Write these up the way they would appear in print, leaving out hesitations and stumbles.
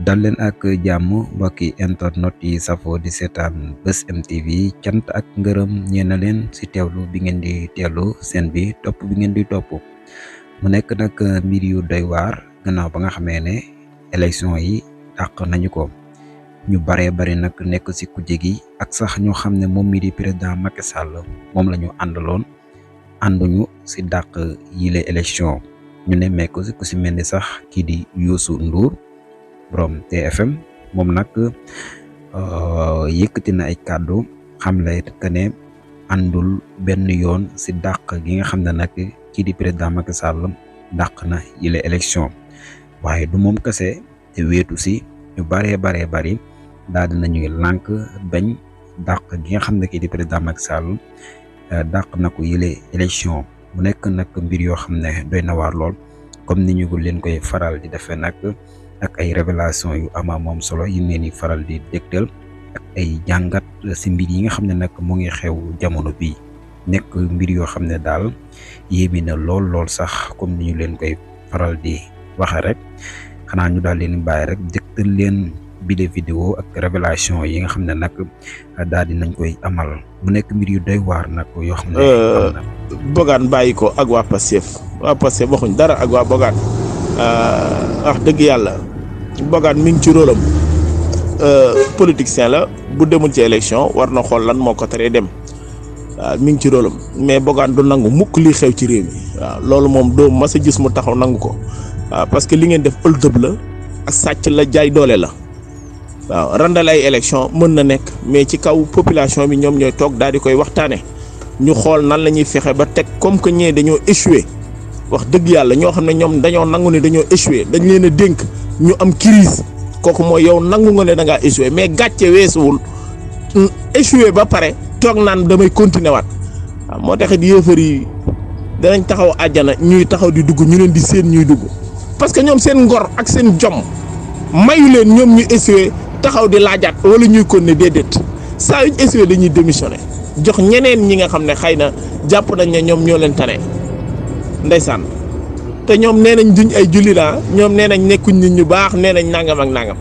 dal leen ak jàmm mbokki internet yi safo di seetaan Buzz M TV cant ak ngërëm ñeena leen ci teewlu bi ngeen di teewlu seen bi topp bi ngeen di topp mu nekk nag mbir yu doy waar gannaaw ba nga xamee ne élection yi dàq nañu ko ñu bari nag nekk ci kujje gi ak sax ñoo xam ne moom mi di président Macky Sall moom la ñu àndaloon ànduñu ci dàq yile élection ñu ne mekk ku ci mel ni sax kii di Youssou Ndour borom TFM moom nag yëkkati na ay kàddu xamle que ne àndul benn yoon ci dàq gi nga xam ne nag kii di président Macky Sall dàq na yile élection waaye du moom kese te wéetu ci ñu bari daal dinañuy lànk bañ dàq gi nga xam ne kii di président Macky Sall dàq na ko yile élection mu nekk nag mbir yoo xam ne doy na waar lool comme ni ñu leen koy faral di defee nag ak ay révélation yu ama moom solo yi leen di faral di dégtal ak ay jàngat ci mbir yi nga xam ne nag mu ngi xew jamono bii nekk mbir yoo xam ne daal yéemi na lool sax comme ni ñu leen koy faral di waxe rek xanaa ñu daal leen bàyyi rek dégtal leen bile vidéo ak révélation yi nga xam ne nag daal di nañ koy amal mu nekk mbir yu doy waar nag yoo xam ne Bougane bàyyi ko ak waa Pastef waxuñ dara ak waa Bougane wax dëgg yàlla Bougane mi ngi ci rôle am politicien la bu demul ci élection war na xool lan moo ko teree dem waaw mi ngi ci rôle am mais Bougane du nangu mukk li xew ci réew mi waaw loolu moom doo mas a gis mu taxaw nangu ko waaw parce que li ngeen def ëldëb la ak sàcc la jaay doole la waaw randal ay élection mën na nekk mais ci kaw population bi ñoom ñooy toog daal di koy waxtaane ñu xool nan la ñuy fexe ba teg comme que ñee dañoo échoué wax dëgg yàlla ñoo xam ne ñoom dañoo nangu ne dañoo échoué dañ leen a dénk ñu am crise kooku mooy yow nangu nga ne da ngaa échoué mais gàcce weesuwul échoué ba pare toog naan damay continuer waat waaw moo taxit yéefar yi danañ taxaw àjjana ñuy taxaw di dugg ñu leen di seen ñuy dugg parce que ñoom seen ngor ak seen jom mayu leen ñoom ñu échoué taxaw di laajaat wala ñuy continuer déedéet saa yuñ échoué dañuy démissionné jox ñeneen ñi nga xam ne xëy na jàpp nañ ne ñoom ñoo leen tane ndeysaan te ñoom nee nañ duñ ay julli la ñoom nee nañ nekkuñ nit ñu baax nee nañ nangam ak nangam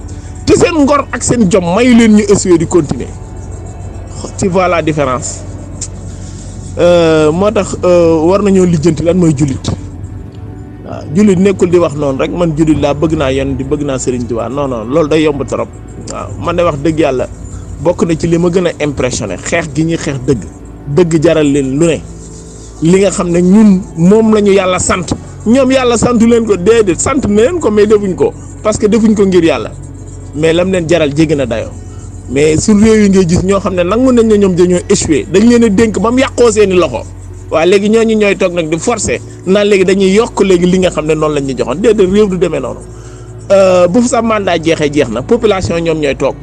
te seen ngor ak seen jom mayu leen ñu échoué di continuer ci voilà la différence moo tax war nañoo lijjanti lan mooy jullit waaw jullit nekkul di wax noonu rek man jullit laa bëgg naa yenn di bëgg naa Serigne Touba non loolu day yomb trop waaw man de wax dëgg yàlla bokk na ci li ma gën a impressionné xeex gi ñuy xeex dëgg jaral leen lu ne li nga xam ne ñun moom la ñu yàlla sant ñoom yàlla santu leen ko déedéet sant na leen ko mais defuñ ko parce que defuñ ko ngir yàlla mais lam leen jaral jéggi na dayoo mais su réew yi ngay gis ñoo xam ne nangu nañ ne ñoom dañoo échoué dañ leen a dénk ba mu yàqoo seeni loxo waaw léegi ñooñu ñooy toog nag di forcer naan léegi dañuy yokk léegi li nga xam ne noonu lañ ñu joxoon déedéet réew du demee noonu bu fa sa mandat jeexee jeex na population ñoom ñooy toog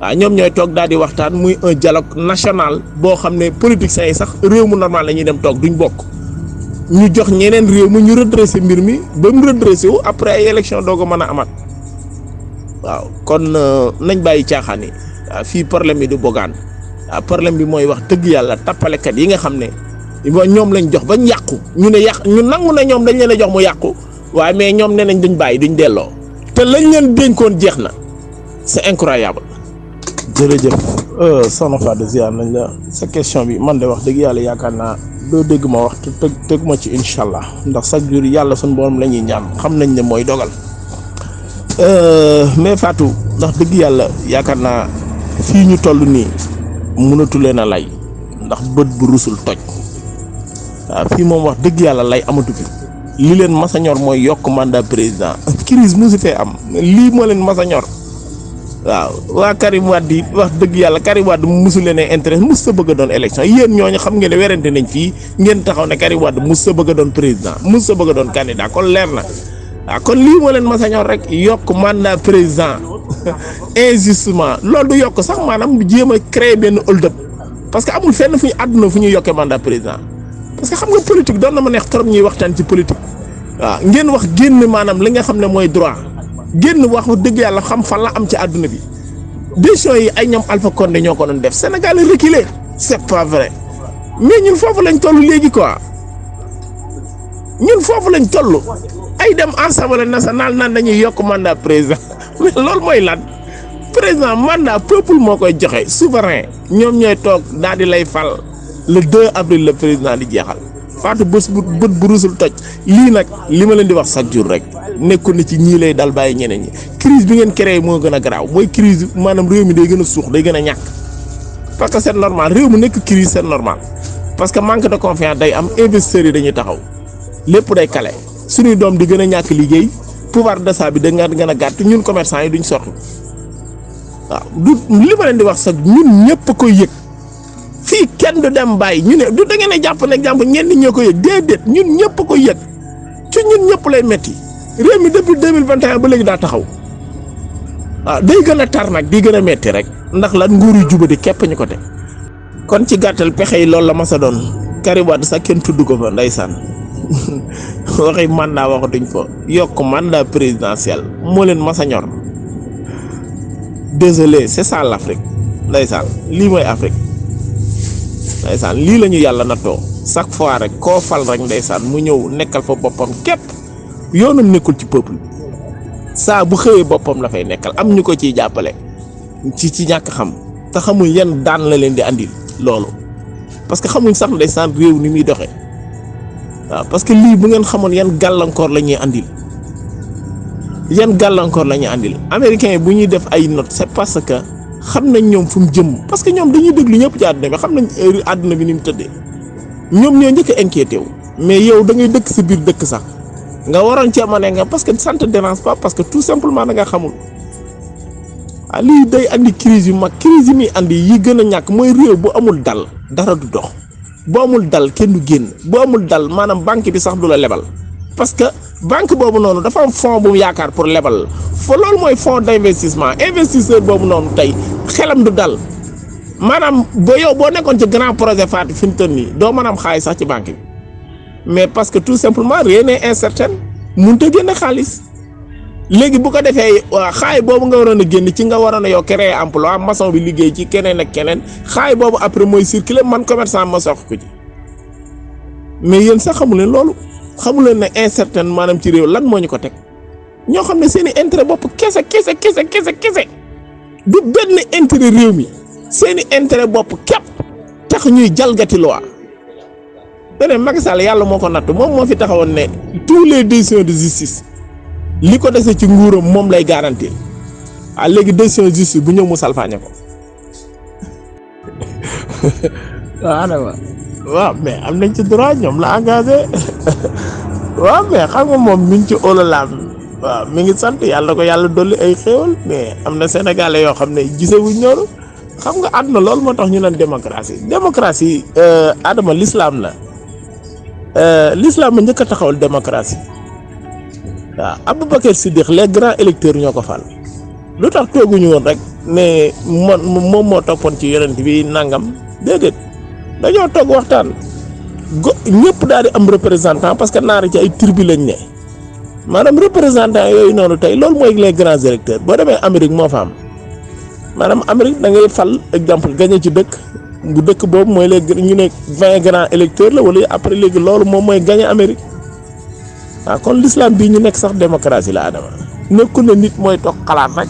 waaw ñoom ñooy toog daal di waxtaan muy un dialogue national boo xam ne politiciens yi sax réew mu normal la ñuy dem toog duñ bokk ñu jox ñeneen réew mi ñu redressé mbir mi ba mu redressé wu après ay élection doo ko mën a amat waaw kon nañ bàyyi caaxaan yi waaw fii problème bi du Bougane waaw problème bi mooy wax dëgg yàlla tappalekat yi nga xam ne ñoom lañ jox bañ yàqu ñu ne ñu nangu na ñoom dañ leen a jox mu yàqu waaye mais ñoom nee nañ duñ bàyyi duñ delloo te lañ leen dénkoon jeex na c'est incroyable. jërëjëf soxna Fadou ziar nañ la sa question bi man de wax dëgg yàlla yaakaar naa doo dégg ma wax te tëgg ma ci incha allah ndax chaque jour yàlla suñu borom la ñuy ñaan xam nañ ne mooy dogal mais Fatou ndax dëgg yàlla yaakaar naa fii ñu toll nii mënatu leen a lay ndax bët bu rusul toj waaw fii moom wax dëgg yàlla lay amatu fi li leen masa ñor mooy yokk mandat président crise musu fee am lii moo leen masa ñor waaw waa Karim Wade yi wax dëgg yàlla Karim Wade musu leen a intérêt mus sa bëgg a doon élection yéen ñooñu xam ngeen ne werante nañ fii ngeen taxaw ne Karim Wade mus sa bëgg a doon président mus sa bëgg a doon candidat kon leer na waaw kon lii moo leen masa ñor rek yokk mandat président injustement loolu du yokk sax maanaam jéem a créer benn hold-up parce que amul fenn fu ñu àdduna fu ñuy yokkee mandat président parce que xam nga politique doon na ma neex trop ñuy waxtaan ci politique waaw ngeen wax génn maanaam li nga xam ne mooy droit génn wax dëgg yàlla xam fan la am ci àdduna bi décision yi ay ñoom Alpha Condé ñoo ko doon def Sénégal reculé c'est pas vrai mais ñun foofu lañ toll léegi quoi ñun foofu lañ toll ay dem assemblée nationale naan dañuy yokk mandat président mais loolu mooy lan président mandat peuple moo koy joxe souverain ñoom ñooy toog daal di lay fal le 2 avril le président di jeexal faatu bët bu rusul toj lii nag li ma leen di wax chaque jour rek nekkul ni ci ñii lay dal bàyyi ñeneen ñi crise bi ngeen créé moo gën a garaaw mooy crise maanaam réew mi day gën a suux day gën a ñàkk parce que c'est normal réew mu nekk crise c'est normal parce que manque de confiance day am investisseurs yi dañuy taxaw lépp day kale suñuy doom di gën a ñàkk liggéey pouvoir d'achat bi da nga gën a gàtt ñun commerçant yi duñ sotti waaw du li ma leen di wax sax ñun ñëpp koy yëg fii kenn du dem bàyyi ñu ne du da ngeen a jàpp ne exemple ñenn ñoo ko yëg déedéet ñun ñëpp koy yëg ci ñun ñëpp lay metti réew mi depuis 2021 ba léegi daa taxaw waaw day gën a tar nag di gën a metti rek ndax lan nguur yu jubadi képp ñu ko teg kon ci gàttal pexe yi loolu la ma sa doon Karim Wade sax kenn tudd ko fa ndeysaan waxi mandat waxatuñ ko yokk mandat présidentiel moo leen mas a ñor désolé c'est ça l'Afrique ndeysaan lii mooy Afrique ndeysaan lii la ñu yàlla nattoo chaque fois rek koo fal rek ndeysaan mu ñëw nekkal fa boppam képp yoonam nekkul ci peuple saa bu xëyee boppam la fay nekkal am ñu ko ciy jàppale ci ñàkk xam te xamuñ yan daan la leen di andil loolu parce que xamuñ sax ndeysaan réew ni muy doxee waaw parce que lii bu ngeen xamoon yan gàllankoor la ñuy andil yan gàllankoor la ñuy andil américains yi bu ñuy def ay notes c'est parce que xam nañ ñoom fu mu jëm parce que ñoom dañuy déglu ñëpp ci àdduna bi xam nañ àdduna bi ni mu tëddee ñoom ñoo njëkk a inquiété wu mais yow da ngay dëkk si biir dëkk sax nga waroon cee mane nga parce que ça ne te dérange pas parce que tout simplement da nga xamul ah lii day andi crise yu mag crise yi muy andi yi gën a ñàkk mooy réew bu amul dal dara du dox bu amul dal kenn du génn bu amul dal maanaam banque bi sax du la lebal parce que banque boobu noonu dafa am fonds bu mu yaakaar pour lebal fa loolu mooy fonds d'investissement investisseur boobu noonu tey xelam du dal maanaam ba yow boo nekkoon ci grand projet Fatick fi mu toll nii doo mën a am xaalis sax ci banque bi mais parce que tout simplement rien n'est incertain mënut a génne xaalis léegi bu ko defee xaay boobu nga waroon a génn ci nga waroon a yow créer emploi maçon bi liggéey ci keneen ak keneen xaay boobu après mooy circuler man commerçant ma sox ko ci mais yéen sax xamu leen loolu xamu leen ne incertain maanaam ci réew lan moo ñu ko teg ñoo xam ne seen i intérêt bopp kese du benn intérêt réew mi seen i intérêt bopp képp tax ñuy jalgati loi beneen Macky Sall yàlla moo ko natt moom moo fi taxawoon ne tous les décisions de justice li ko dese ci nguuram moom lay garantir ah léegi décision de justice bu ñëw mu salfaañe ko waaw mais am nañ ci droit ñoom la engagé waaw mais xam nga moom mi ngi ci ololaam waaw mi ngi sant yàlla ko yàlla dolli ay xéewal mais am na sénégalais yoo xam ne gisewuñ ñoonu xam nga àdduna loolu moo tax ñu naan démocratie Adama l'islam la l'islam a njëkk a taxawal démocratie waaw Aboubacar Siddiq les grands électeurs ñoo ko fal lu tax tooguñu woon rek ne moom moo toppoon ci yonent bi nangam déedéet dañoo toog waxtaan ñëpp daal di am représentant parce que naar ci ay tribu lañ ne maanaam représentant yooyu noonu tey loolu mooy les grands électeurs boo demee Amérique moo fa am maanaam Amérique da ngay fal exemple gagné ci dëkk bu dëkk boobu mooy les ñu ne 20 grands électeurs la wala après léegi loolu moom mooy gagné Amérique waaw kon l'islam bii ñu nekk sax démocratie la Adama nekkul ne nit mooy toog xalaat rek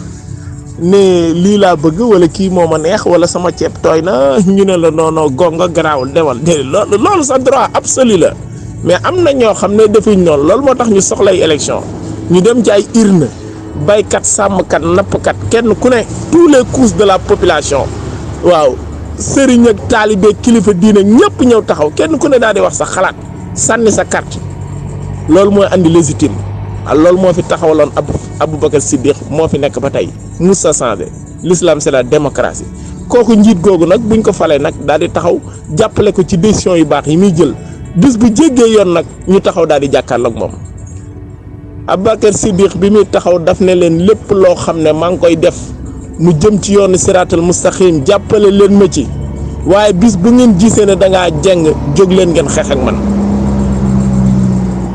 ne lii laa bëgg wala kii moo ma neex wala sama ceeb tooy na ñu ne la non gonga garaawul demal loolu sa droit absolu la mais am na ñoo xam ne defuñ noonu loolu moo tax ñu soxlay élection ñu dem ci ay urne baykat sàmmkat nappkat kenn ku ne tous les couches de la population waaw sëriñ ak taalibe kilifa diine ñëpp ñëw taxaw kenn ku ne daal di wax sa xalaat sànni sa carte loolu mooy andi légitime loolu moo fi taxawaloon Aboubacar Siddiq moo fi nekk ba tey musa changé l'islam c'est la démocratie kooku njiit googu nag buñ ko falee nag daal di taxaw jàppale ko ci décision yu baax yi muy jël bis bu jéggee yoon nag ñu taxaw daal di jàkkaarloog moom Aboubacar Siddiq bi muy taxaw daf ne leen lépp loo xam ne maa ngi koy def mu jëm ci yoonu siraatal mustaqim jàppale leen ma ci waaye bis bu ngeen gisee ne da ngaa jeng jóg leen ngeen xeex ak man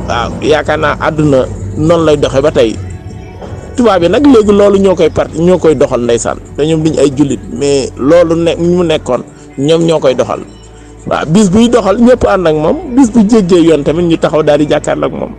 waaw yaakaar naa àdduna noonu lay doxee ba tey tubaab yi nag léegi loolu ñoo koy doxal ndeysaan te ñoom duñ ay jullit mais loolu mu nekkoon ñoom ñoo koy doxal waaw bis buy doxal ñëpp ànd ak moom bis bu jéggee yoon tamit ñu taxaw daal di jàkkaarloo ak moom.